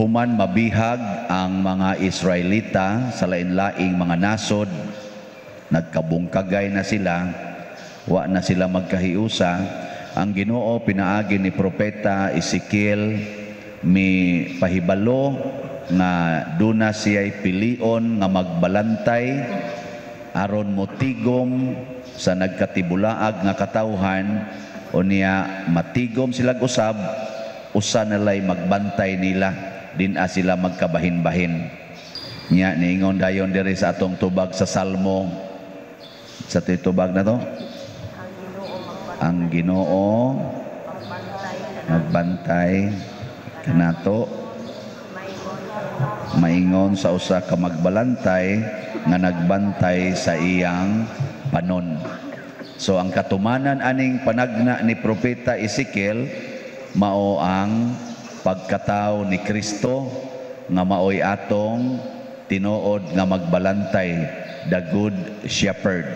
Human mabihag ang mga Israelita sa lain-laing mga nasod, nagkabungkagay na sila, wa na sila magkahiusa. Ang Ginoo pinaagi ni Propeta Ezekiel mi pahibalo nga duna siya'y pilion nga magbalantay aron motigom sa nagkatibulaag nga katawhan. Unya matigom sila usab, usa nalay magbantay nila, din-a sila magkabahin-bahin. Nya niingon dayon diri sa atong tubag sa Salmo, sa tubag na to, ang Ginoo magbantay kanato, maingon sa usa ka magbalantay nga nagbantay sa iyang panon. So ang katumanan aning panagna ni Propeta Ezekiel mao ang pagkatao ni Kristo nga maoy atong tinuod nga magbalantay, the Good Shepherd.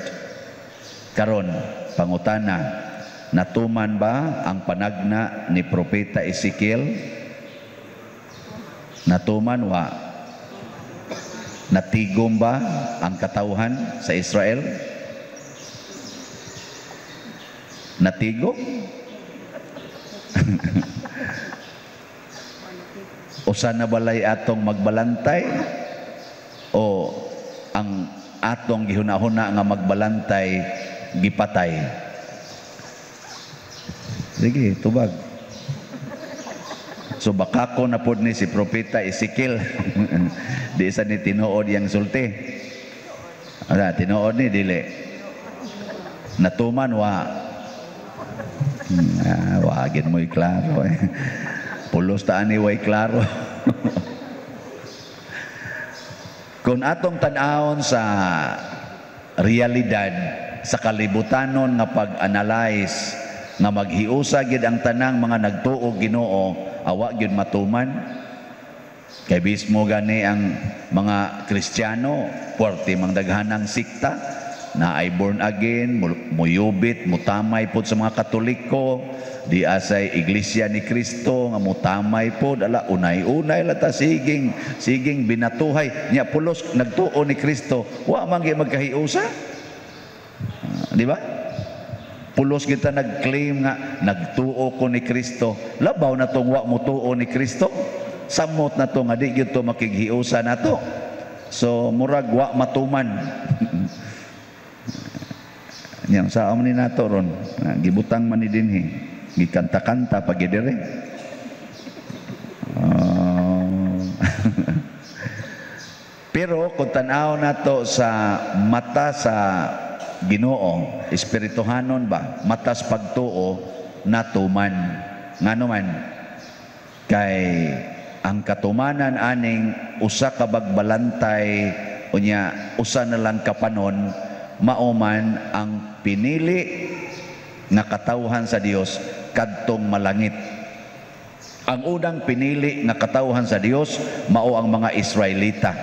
Karon, pangutana, natuman ba ang panagna ni Propeta Ezekiel? Natuman wa? Natigom ba ang katawhan sa Israel? Natigom? Usa na balay atong magbalantay o ang atong gihuna-huna nga magbalantay gipatay? Sige, tubag. So baka ko na pod ni si Propeta Ezekiel. Di sa ni tinuod yang sulti. Ala, tinuod ni dili. Natuman wa. Wagin mo'y klaro eh. Pulos ta ani way klaro. Kung atong tan-awon sa realidad sa kalibutanon nga pag-analyze nga maghiusa gid ang tanang mga nagtuo Ginoo, awa gyud matuman. Kay bismo gani ang mga Kristiyano, puwerte mang daghanang sikta, na ay born again, muyubit, mutamay pod sa mga Katoliko, di asay Iglesia ni Kristo nga mutamay pod, ala unay-unay lata siging siging binatuhay nya pulos nagtuo ni Kristo, wa man gyud magkahiusa. Di ba? Pulos kita nag-claim nga nagtuo ko ni Kristo, labaw na tong wa motuo ni Kristo, samot na to nga di gyud to makighiusa nato. So murag wa matuman. Yang sa ni nato ron, gibutang man ni dinhi, gikanta-kanta pag diri. Pero kung tan-aw nato sa mata sa Ginoo, espirituhanon ba, matas pagtuo, natuman. Ngano man, kay ang katumanan aning usa ka bagbalantay unya usa na lang kapanon, mao man ang pinili nga katawhan sa Dios kadtong malangit. Ang unang pinili nga katawhan sa Dios mao ang mga Israelita.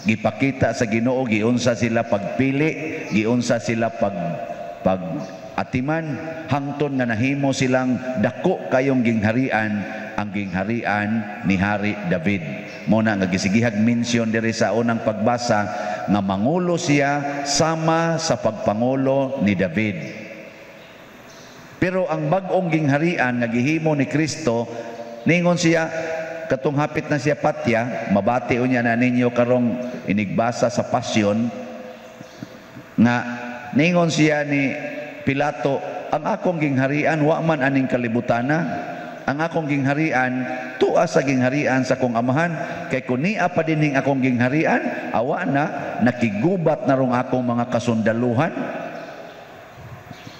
Gipakita sa Ginoo giunsa sila pagpili, giunsa sila pag atiman hangtod nga nahimo silang dako kayong gingharian, ang gingharian ni Hari David. Mo na nga gisigihag mention diri sa unang pagbasa nga mangulo siya sama sa pagpangulo ni David. Pero ang bag-ong gingharian nga gihimo ni Kristo, ningon siya katong hapit na siya patya, mabati unya na ninyo karong inigbasa sa Pasyon nga ningon siya ni Pilato, ang akong gingharian wa man aning kalibutana. Ang akong gingharian tua sa gingharian sa akong amahan, kay kun nia pa dinhing akong gingharian, awa na nakigubat na rong akong mga kasundaluhan.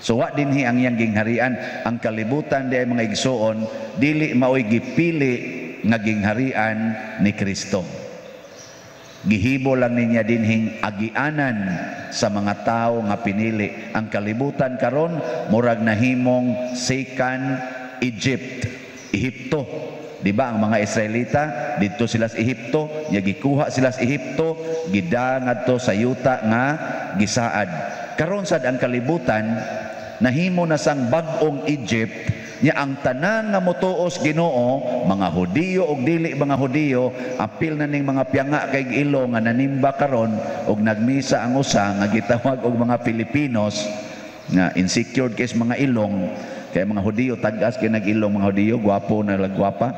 So wa dinhi ang iyang gingharian. Ang kalibutan di ay mga igsuon, dili maoy gipili nga gingharian ni Kristo. Gihibo lang niya dinhing agianan sa mga tao nga pinili. Ang kalibutan karon murag nahimong second Egypt, Ehipto. Di ba ang mga Israelita didto sila sa Ehipto, nya gikuha sila sa Ehipto, gida ngadto sa yuta nga gisaad. Karon sad ang kalibutan nahimo na sang bag-ong Egypt Nya ang tanan nga motuo sa Ginoo, mga Hudiyo og dili mga Hudiyo, apil na ning mga pianga kay ilo nga nanimba karon og nagmisa ang usa nga gitawag og mga Filipinos nga insecure kay mga ilong, kay mga Hudiyo tag-as kay nag-ilong, mga Hudiyo gwapo na lag gwapa.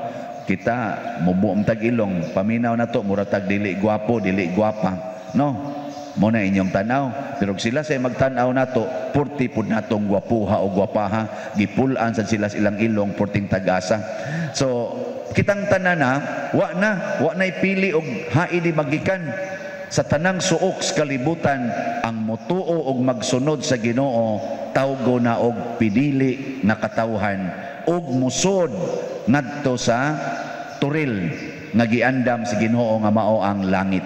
Kita mubo tag ilong, paminaw na to mura tag dili gwapo, dili gwapa, no? Mo na inyong tanaw, pero sila sa magtan-aw nato, purti pud natong gwapuha o gwapaha, gipul-an sad sila sa ilang ilong, purting tag-asa. So kitang tanan na wa na pili og hain di magikan sa tanang suok sa kalibutan. Ang motuo og magsunod sa Ginoo, tawgo na og pinili nga katawhan og musod ngadto sa toril nga giandam sa Ginoo nga mao ang langit.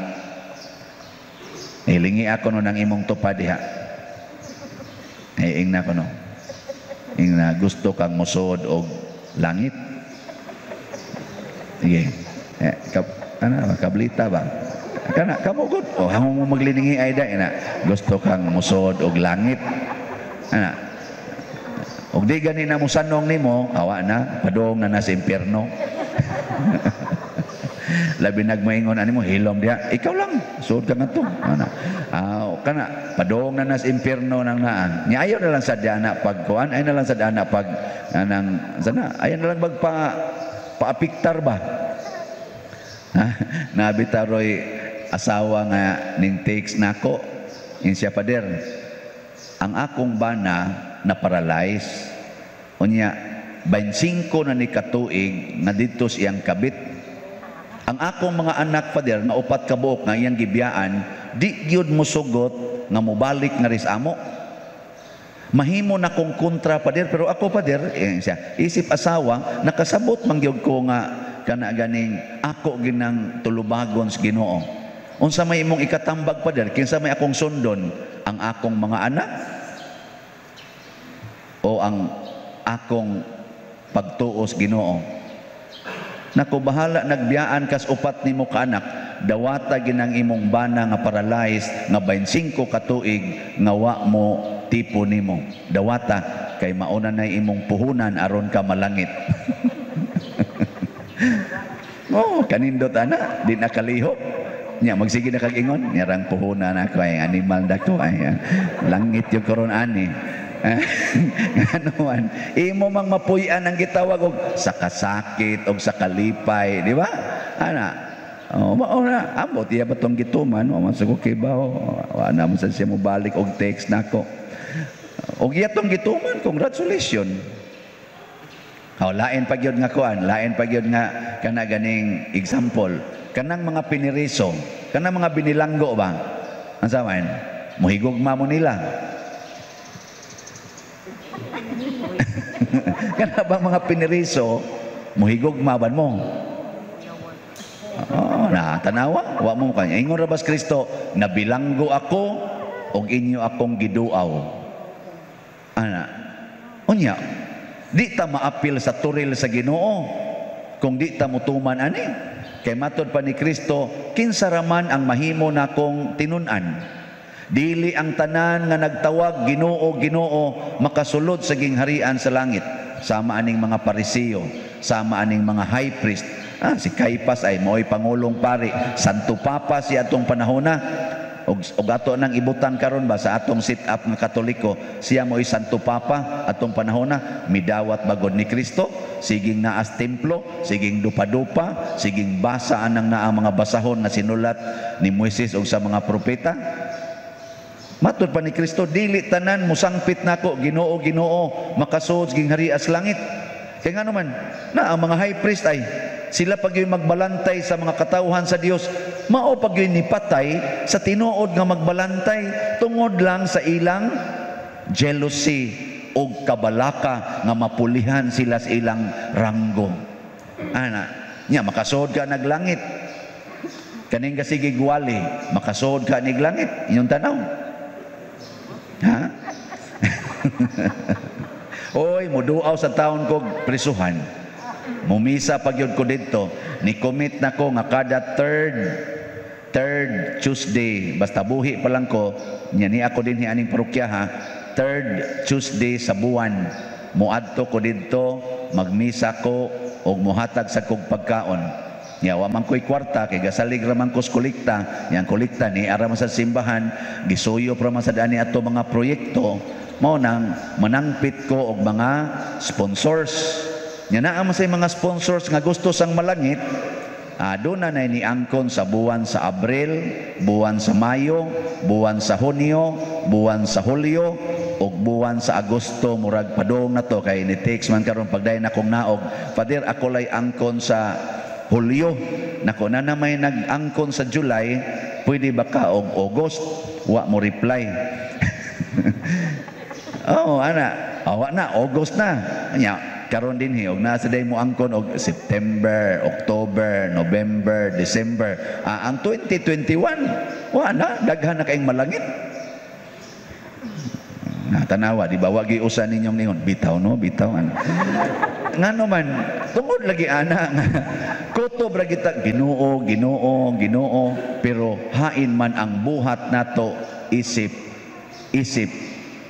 Hilingi ako no ng imong tupad diha. Eh, ingna ko no. Ingna, gusto kang musod og langit. Sige. Eh, ano, kablita ba? Kana, kamo gud. O, hamo mo magliningi ay da, ina. Gusto kang musod og langit. Ana. Og di gani na mo sanong nimo, awa na, padong na na sa impyerno. Labi nagmaingon ani mo hilom diha, ikaw lang sud ka ngadto ana, ah, kana padong na nas impyerno nang naa nya. Ayaw na lang sa ana pagkuan, ay na lang sa ana pag anang sana, ayaw na lang magpa paapiktar ba, ha. Nabitaroy asawa nga ning takes nako, in siya, "Pader, ang akong bana na paralyze, unya 25 na ni katuig nga didto sa iyang kabit. Ang akong mga anak, Pader, nga upat ka buok nga iyang gibiyaan, di gyud mosugot nga mobalik nga ris amo. Mahimo na kong kontra, Pader, pero ako, Pader," eh, siya, isip asawa, "nakasabot man gyud ko nga kana ganing ako ginang tulubagon sa Ginoo. Unsa may imong ikatambag, Pader? Kinsa may akong sundon? Ang akong mga anak o ang akong pagtuo sa Ginoo? Nako, bahala nagbiyaan kas upat nimo ka anak, dawata ginang imong bana nga paralyzed nga 25 ka tuig nga wa mo tipo nimo. Dawata kay mauna na imong puhunan aron ka malangit." Oh, kanindot ana, di na kalihok. Nya magsige na kag ingon, nyarang puhunan ako ay animal dako ay langit yung karon ani. Ngano man, imo mang mapuy-an ang gitawag og sa kasakit og sa kalipay, di ba? Ana. Oh, mao na, ambot iya ba tong gituman, wa man sa ko kibaw, wa na mo sa siya mo balik og text nako. Og iya tong gituman, congratulations. Oh, lain pa gyud nga kuan, lain pa gyud nga kana ganing example. Kanang mga piniriso, kanang mga binilanggo ba? Unsa man? Muhigugma mo nila. Kana ba mga piniriso, muhigugma ban mo? Oh, na tanawa, wa mo kanya. Ingon ra bas Kristo, "Nabilanggo ako og inyo akong giduaw." Ana. Unya, di ta maapil sa turil sa Ginoo kung di ta mutuman ani. Kay matod pa ni Kristo, kinsa raman ang mahimo nakong tinun-an? Dili ang tanan nga nagtawag, 'Ginoo, Ginoo,' makasulod sa gingharian sa langit." Sama aning mga Parisiyo, sama aning mga high priest. Ah, si Caiphas ay mao'y pangulong pari, Santo Papa si atong panahona. Og ato nang ibutang karon ba sa atong sit up nga Katoliko, siya mo'y Santo Papa atong panahona, midawat bagod ni Kristo, siging naas templo, siging dupa-dupa, siging basa anang naa mga basahon nga sinulat ni Moises og sa mga propeta. Matod pa ni Kristo, dili tanan musangpit nako, 'Ginoo, Ginoo,' makasuod sa gingharian sa langit. Kay ngano man, na ang mga high priest ay sila pag yung magbalantay sa mga katawhan sa Dios, mao pag yung nipatay sa tinuod nga magbalantay tungod lang sa ilang jealousy o kabalaka nga mapulihan sila sa ilang ranggo. Ana, nya makasuod ka naglangit. Kaning kasige gwali, makasuod ka niglangit, inyong tanaw. Ha? Oy, muduaw sa taon ko prisuhan. Mumisa pag yun ko dito, ni commit na ko nga kada third Tuesday, basta buhi pa lang ko, nya ni ako din aning parokya ha, third Tuesday sa buwan, Muadto ko didto, magmisa ko og muhatag sa kog pagkaon. Nya wa man ko'y kwarta kay gasalig ra man ko sa kolekta, yang kolekta ni ara man sa simbahan, gisuyo ra man sa ani ato mga proyekto, mao nang manangpit ko og mga sponsors. Nya naa man say mga sponsors nga gusto sang malangit, doon na ni angkon sa buwan sa Abril, buwan sa Mayo, buwan sa Hunyo, buwan sa Hulyo, ug buwan sa Agosto. Murag padung na to kay ni text man karon pagdayon akong naog. "Father, ako lay angkon sa Hulyo." Nako na na may nag-angkon sa July, "Pwede ba ka og August?" Wa mo reply. Oh, ana. Oh, wa na, August na. Nya, karon din og naa sa day mo angkon og September, October, November, December. Ah, ang 2021, wa na, daghan na kayong malangit. Na tanawa, di ba? Wagi usa ninyong ningon, "Bitaw no, bitaw ano." Ngano man, tungod lagi ana nga kutob ra kita Ginoo, Ginoo, Ginoo, pero hain man ang buhat nato isip isip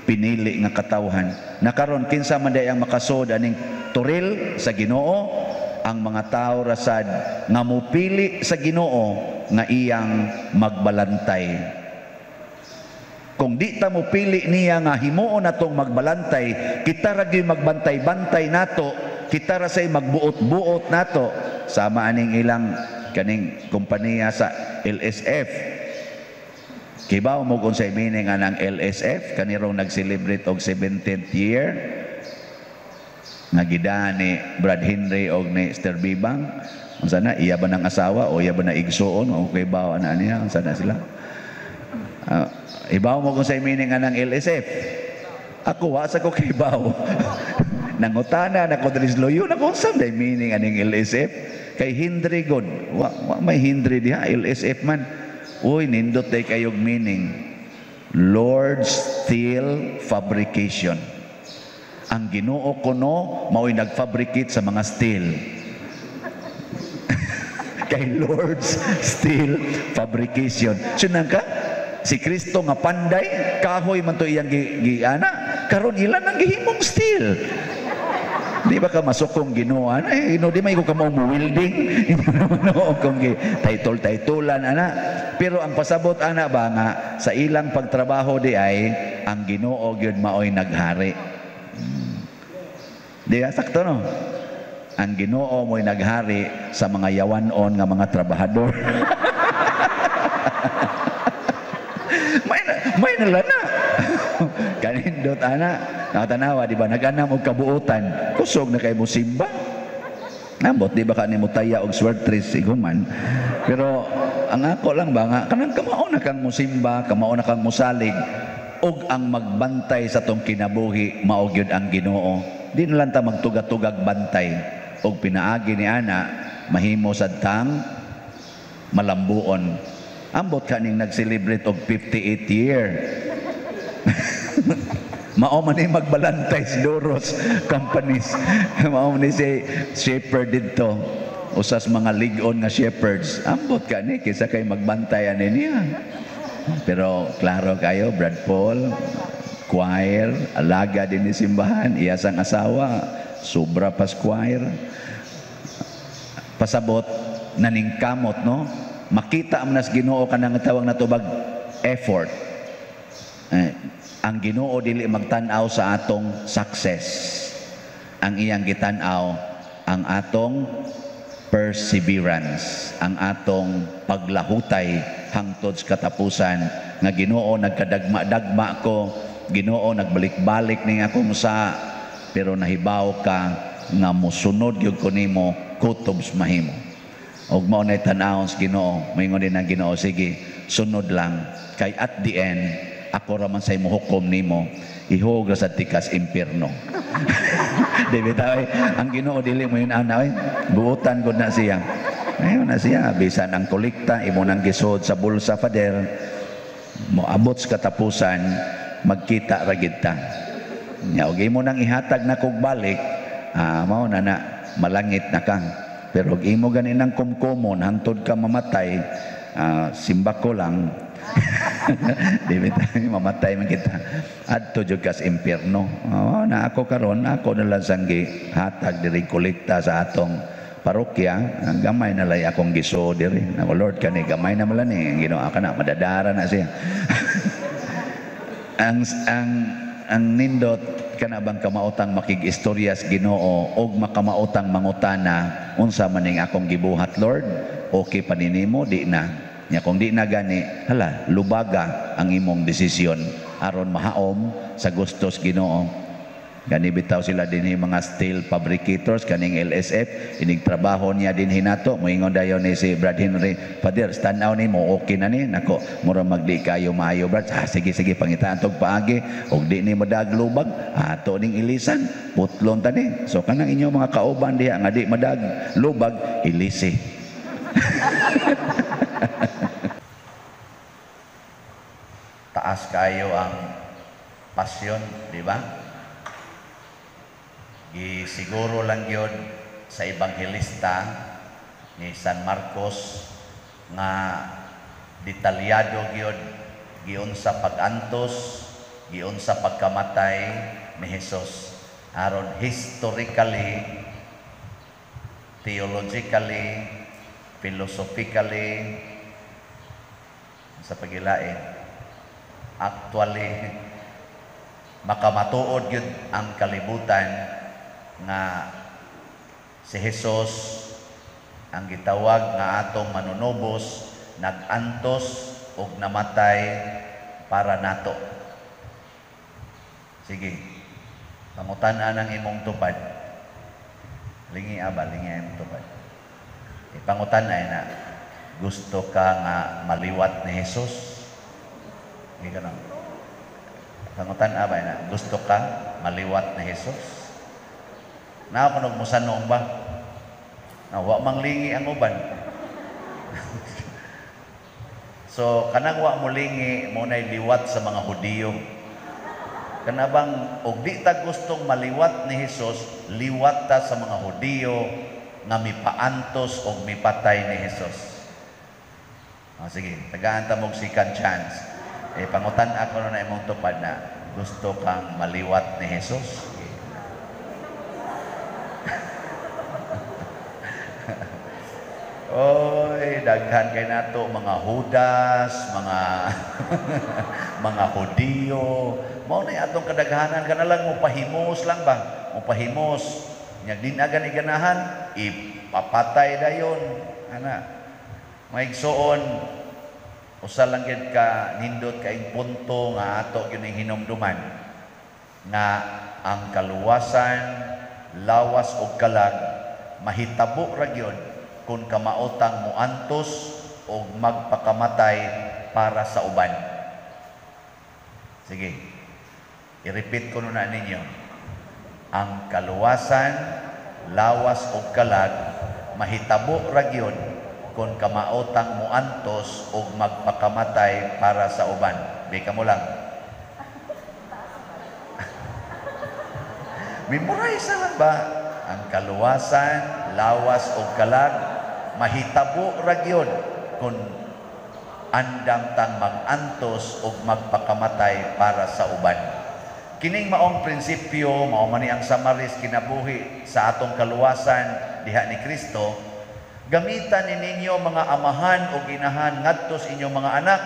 pinili nga katawhan. Na karon, kinsa man day ang makasod aning toril sa Ginoo? Ang mga tao rasad nga mupili sa Ginoo nga iyang magbalantay. Kung di ta mo pili niya nga himuon natong magbalantay, kita ra gyud magbantay-bantay nato, kita ra say magbuot-buot nato sama aning ilang kaning kompanya sa LSF. Kibaw mo kung sa meaning anang LSF kanirong nag-celebrate og 17th year nga gida ni Brad Henry og ni Esther Bibang? Unsa na, iya ba ng asawa o iya ba na igsuon o kay baw ana niya, unsa na sila? Ibaw mo kung sa meaning anang LSF? Ako, wa sa ko kibaw. Nangutana na ko diri sa Loyola kung unsa day meaning aning LSF. Kay Henry god, wa, wa may Henry diha, LSF man. Uy, nindot day kayog meaning. Lord Steel Fabrication. Ang Ginoo kuno mao'y nagfabricate sa mga steel. Kay Lord's Steel Fabrication. Sunang ka, si Kristo nga panday, kahoy man to iyang gi ana, karon ilan ang gihimong steel. Di ba ka masukong Ginoo ana eh, Ginoo, di may ko kamo mo welding. No, kung gi title titlean ana. Pero ang pasabot ana ba nga sa ilang pagtrabaho di ay ang Ginoo gyud maoy naghari. Di ba sakto, no? Ang Ginoo mo'y naghari sa mga yawanon nga mga trabahador. May nala na. Kanindot ana, nakatanawa, di ba? Nag-anam og kabuotan, kusog na kay mo simba. Ambot, di ba ka nimo taya og swertres iguman. Pero ang ako lang ba nga kanang kamao na kang musimba, kamao na kang musalig ug ang magbantay sa tong kinabuhi mao gyud ang Ginoo. Di na lang ta magtugag-tugag bantay og pinaagi ni ana mahimo sad tang malambuon. Ambot kaning nag-celebrate og 58 year. Mao man ni magbalantay sa Doros companies. Mao man ni si shepherd didto. Usas mga lig-on nga shepherds. Ambot ka ni kaysa kay magbantay ani niya. Pero klaro kayo, Brad Paul, choir, alaga din ni simbahan, iya sang asawa, sobra pas choir. Pasabot, naningkamot, no? Makita mo nas Ginoo kanang tawag na tubag effort. Eh, ang Ginoo dili magtan-aw sa atong success. Ang iyang gitan-aw ang atong perseverance, ang atong paglahutay hangtod sa katapusan nga Ginoo, nagkadagma-dagma ko, Ginoo, nagbalik-balik ning akong sa, pero nahibaw ka nga mosunod gyud ko nimo kutob sa mahimo. Og mao nay tan-awon sa Ginoo, moingon din ang Ginoo, "Sige, sunod lang kay at the end ako ra man say mohukom nimo, ihog ra sad tikas impierno." Di bitaw eh, ang Ginoo dili mo yun ana oy, buotan gud na siya. Ayun na siya, bisan ang kolekta imo nang gisod sa bulsa, Father, moabot sa katapusan magkita ra gid ta. Nya og imo nang ihatag na kog balik, mao na na malangit na ka. Pero og imo gani nang kumkumon hangtod ka mamatay, Simba ko lang. Di ba mamatay man kita. Adto jud kas impierno. Oh, na ako karon, ako na lang sang hatag diri kolekta sa atong parokya, ang gamay na lay akong giso diri. Nako Lord, kani gamay na man ni Ginoo ka na madadara na siya. Ang nindot kana bang kamaotang makig-istorya sa Ginoo og makamaotang mangutana, unsa man ning akong gibuhat, Lord? Okay pa ni nimo, di na? Nya kung di na gani, hala, lubaga ang imong desisyon aron mahaom sa gustos Ginoo. Gani bitaw sila dinhi mga steel fabricators kaning LSF, inig trabaho niya dinhi nato, moingon dayon ni si Brad Henry, "Father, stand out nimo, okay na ni." Nako, mura magdi kayo maayo, Brad. Ah, sige sige, pangitaan tog paagi og di ni madag lubag, ato ning ilisan, putlon ta ni. So kanang inyong mga kauban diha nga di madag lubag, ilisi. Taas kayo ang pasyon, di ba? Gisiguro lang yun sa ebanghelista ni San Marcos nga detalyado gyud giun sa pag-antos, giun sa pagkamatay ni Jesus. Aron historically, theologically, philosophically, sa pagilain, actually, makamatuod yun ang kalibutan nga si Jesus ang gitawag nga atong manunubos, nag-antos og namatay para nato. Sige, pangutan-an ang imong tupad. Lingi aba, lingi ang imong tupad. Ipangutan-ay na, gusto ka nga maliwat ni Jesus? Hindi ka na. Pangutan-a ba na, gusto ka maliwat ni Jesus? Na ako nagmusanong ba? Na wa mang lingi ang uban. So kanang wa mo lingi mo nay liwat sa mga Hudiyo. Kanabang og di ta gustong maliwat ni Jesus, liwat ta sa mga Hudiyo nga mipaantos og mipatay ni Jesus. Oh, sige, tagaan ta mog second chance. Eh, pangutan ako na imong tupad na gusto kang maliwat ni Jesus. Oy, daghan kay nato mga Judas, mga mga Hudiyo. Mao na atong kadaghanan, kana lang mo pahimos lang ba? Mo pahimos. Nya di na gani ganahan, ipapatay dayon. Ana. Maigsoon, usa lang gyud ka nindot kaing punto nga ato gyud ning hinumduman nga ang kaluwasan, lawas ug kalag mahitabo ra gyud kung kamaotang muantos o magpakamatay para sa uban. Sige, i-repeat ko na ninyo. Ang kaluwasan, lawas o kalag, mahitabo ra gyud kung kamaotang muantos o magpakamatay para sa uban. Di ka mo lang. Memorize lang ba? Ang kaluwasan, lawas o kalag, mahitabo ra gyud kung andam tang magantos og magpakamatay para sa uban. Kining maong prinsipyo, mao man ni ang samaris kinabuhi sa atong kaluwasan diha ni Kristo, gamitan ni ninyo mga amahan o ginahan ngadto sa inyong mga anak.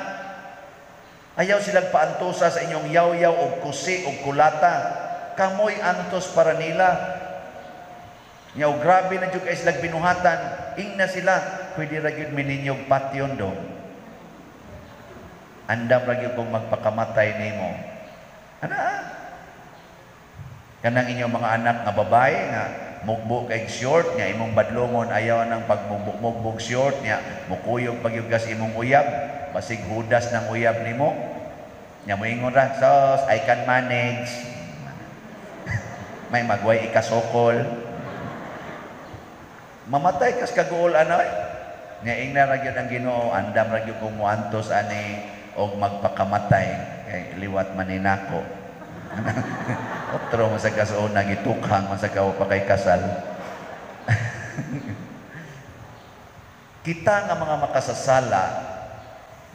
Ayaw silang paantosa sa inyong yaw-yaw og kusi og kulata. Kamoy antos para nila. Nyaw, grabe na jud kay silang binuhatan. Ingna sila, pwede ra gyud mininyo patyon do. Andam ra gyud kung magpakamatay nimo. Ana? Kanang inyong mga anak nga babae nga mugbo kay short nya imong badlongon ayaw nang pagmugbog short nya mukuyog pagyugas imong uyab, basig hudas ng uyab nimo. Nya moingon ra, sos, I can manage. May magway ikasokol. Mamatay kas kaguol anoy. Nya ingna ra gyud ang Ginoo, andam ra gyud kung moantos ani og magpakamatay kay liwat man ni nako. Otro man sa kasuon gitukhang man sa kaw pa kay kasal. Kita nga mga makasasala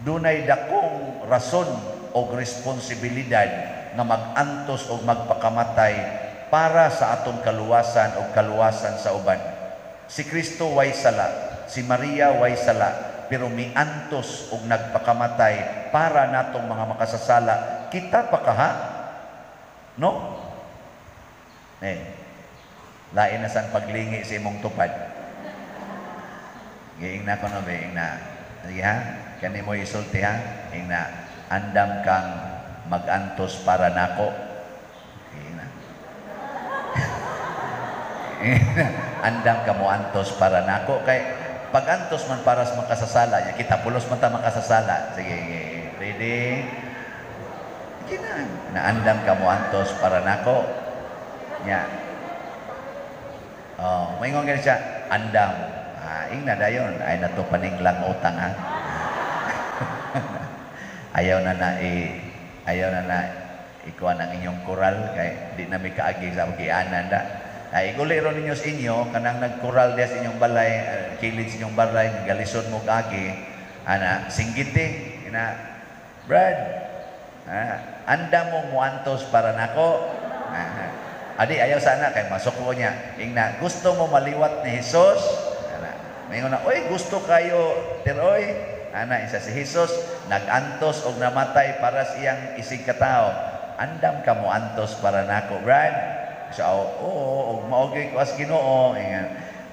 Dunay dakong rason o responsibilidad nga mag-antos o magpakamatay para sa atong kaluwasan o kaluwasan sa uban. Si Kristo way sala, si Maria way sala, pero miantos og nagpakamatay para natong mga makasasala. Kita pa kaha? No? Eh, lain na sang paglingi sa imong tupad. Giing na ko no, ing na. Sige ha, kani mo isulti ha, ing na, andam kang magantos para nako. Ing na. Andam ka mo antos para nako kay pag-antos man para sa makasasala nya, kita pulos man ta makasasala. Sige, sige. Ready? Sige na. Naandam ka mo antos para nako. Nya. Oh, maingon gani siya, andam. Ah, ingna dayon, ay na to paninglang utang ha. Ayaw na na ikuan ang inyong koral kay di na mi kaagi sa gianan da. Ay iguli ron ninyo sa inyo kanang nagkoral diya sa inyong balay, kilid sa inyong balay, galison mo kaagi ana singgiti ina, "Brad, ah, andam mo muantos para nako." Ah, adi ayaw sana kay masuko niya. Ingna, "Gusto mo maliwat ni Jesus?" Ana. Maingon na, "Oy, gusto kayo, tiroy." Ana, isa si Jesus, nagantos og namatay para sa iyang isig katao. "Andam ka mo antos para nako, Brad?" Siya, "Oo, og mao gyud ko as Ginoo." Ingan,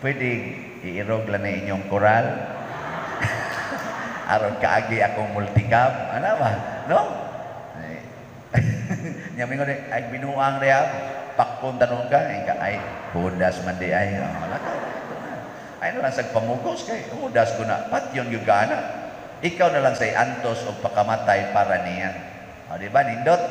"Pwede iirog lang na inyong koral aron kaagi akong multicab." Ana ba? No? Eh, nya mingon, "Ay binuang diha, pakpon tanong ka." Ay, ay hudas man di ay. Oh, wala ka. Ay na lang sa pamugos kay hudas ko na patyon gyud ka ana. Ikaw na lang say antos og pakamatay para niya. O, di ba nindot?